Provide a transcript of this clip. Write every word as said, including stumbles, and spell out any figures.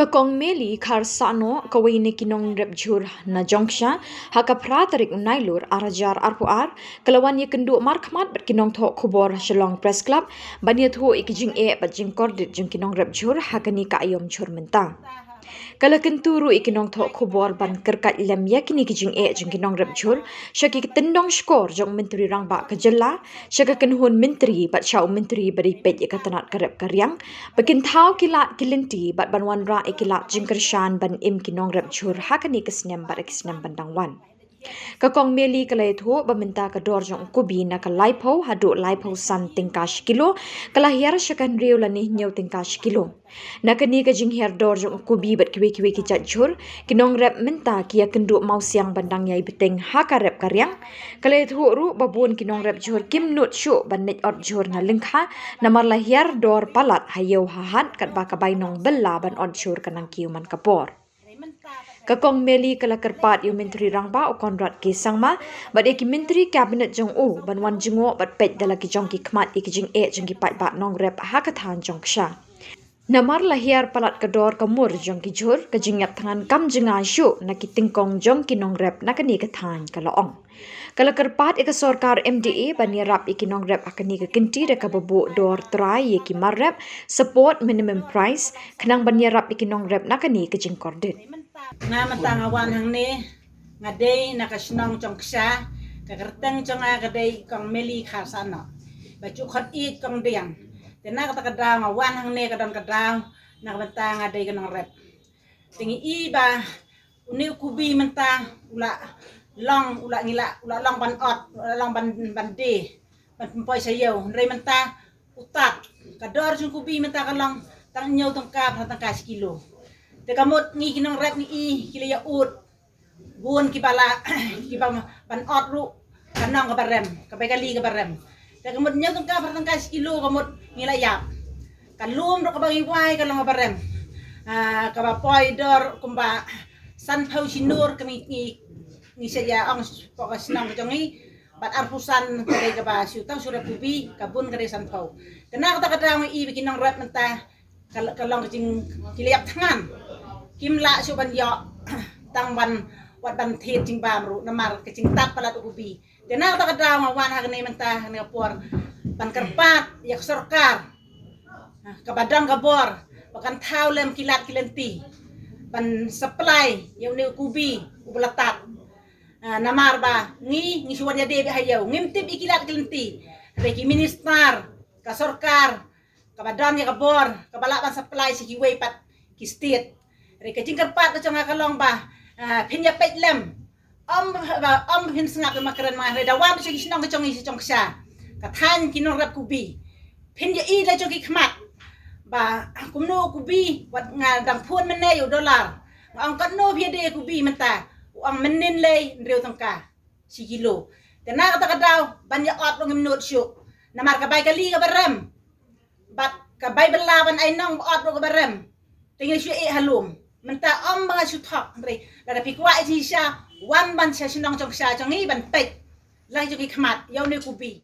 Ka Kong Meli Kharsano, kawei na ki nongrep jhur na Jongksha, ha ka phra tarik u Nailur ar hajar arphew ar, ka la wan ïakynduh markhmat bad ki nongthoh khubor ha Shillong Press Club ban ïathuh ïa ki jingeh bad jingkordit jong ki nongrep jhur ha kane ka aïom jhur mynta. Ka la kyntu ruh ïa ki nongthoh khubor ban kyrkait lem ïa kine ki jingeh jong ki nongrep jhur sha ki tyndong shkor jong u Myntri Rangbah ka jylla, sha ka kynhun myntri bad sha u myntri ba dei peit ïa ka tnat ka rep ka riang, ba kin thaw ki lad ki lynti bad ban wanrah ïa ki lad jingkyrshan ban im ki nongrep jhur ha kane ka snem bad ha ki snem ban dang wan. Ka Kong Meli ka la ïathuh ba mynta ka dor jong u kubi na ka laiphew haduh laiphew san tyngka shi kilo, ka la hiar sha ka hynriew lane hynñiew tyngka shi kilo. Na kane ka jinghiar dor jong u kubi bad kiwei kiwei ki jait jhur, ki nongrep mynta ki ïakynduh mawsiang ban dang ïai bteng ha ka rep ka riang. Ka la ïathuh ruh ba bun ki nongrep jhur kim nud shuh ban leit ot jhur na lyngkha, namar la hiar dor palat ha ïew ha hat katba ka bai nongbylla ban ot jhur ka nang kiew man ka por. Ka Kong Meli ka la kyrpad ïa u Myntri Rangbah u Conrad K Sangma bad ïa ki myntri cabinet jong u ban wan jngoh bad peit da la ki jong ki khmat ïa ki jingeh jong ki paidbah nongrep ha ka thaiñ Jongksha. Namar la hiar palat ka dor ka mur jong ki jhur, ka jingïap thngan kam jngai shuh na ki tyngkong jong ki nongrep na kane ka thaiñ, ka la ong. Ka la kyrpad ïa ka sorkar M D A ban ïarap ïa ki nongrep ha kane ka kynti da kaba buh dor trai ïa ki mar rep, support minimum price, khnang ban ïarap ïa ki nongrep na kane ka jingkordit. Nga mynta nga wan hangne, nga dei na ka shnong Jongksha, ka kyrteng jong nga ka dei Kong Meli Kharsano. Ba ju khot ïa i Kong Diang. Te na kata ka daw nga wan hangne ka don ka daw, na ka bynta nga dei ka nongrep. Te ngi i ba une u kubi mynta u la long, u la ngi la, u la long ban ot, u la long ban, ban die, ban pynpoi sha ïew. Hynrei mynta u tad, ka dor jong u kubi mynta ka long tang hynñiew tyngka, phra tyngka shi kilo. Te ka mut ngi ki nongrep ngi i ki la ïa ud. Bun kiba la, kiba ban ot ruh, ka nong kaba rem, ka bai kali kaba rem. Te ka mut hynñiew tyngka, phra tyngka shi kilo ka mut ngi la ïap. Ka lum ruh kaba ngi wai ka long kaba rem. Ah, kaba poi dor kumba sanphew shi nur ka ngi, ngi, ngi sa ïa ong hapoh ka shnong ka jong ngi. Bad arphew san ka dei kaba shu tang shu rep kubi, ka bun ka dei sanphew. Te na kata ka daw ngi i ba ki nongrep mynta ka, ka long ka jing, ki la ïap thngan. Kim lah shuh ban ïoh tang ban, wat ban thied jingbam ruh namar ka jingtad palat u kubi. Te na kata ka daw nga wan ha kane mynta ha kane ka por ban kyrpad ïa ka sorkar, ha, kaba don ka bor, ba kan thaw lem ki lad ki lynti ban supply ïa une u kubi uba la tad. Ah, namar ba ngi, ngi shu wan ïadie beit ha ïew, ngim tip ïa ki lad ki lynti. Hynrei ki minister, ka sorkar kaba don ïa ka bor, kaba lah ban supply sha kiwei pat ki state. Hynrei ka jingkyrpad ka jong nga ka long ba, ah, phin ïa peit lem. Ym ba, ym phin sngap ïa ma kren ma nga, hynrei da wan sha ki shnong ka jong ngi sha Jongksha, ka thaiñ ki nongrep kubi. Phin ïa i da jong ki khmat ba kumno u kubi, wat nga dang phone mynne ïa u Dollar. Nga ong katno phi ïadie kubi mynta, u ong mynnin lei hynriew tyngka shi kilo. Te na kata ka daw ban ïa ot ruh ngim nud shuh. Namar ka bai kali kaba rem bad ka bai bylla ban ai nong ba ot ruh kaba rem. Te ngi shu ïeh ha lum. Mynta ym ba nga shu thok, hynrei lada phi kwah ïa jingshisha, wan ban sha shnong Jongksha jong ngi ban peit. Lang jong ki khmat ïa une u kubi.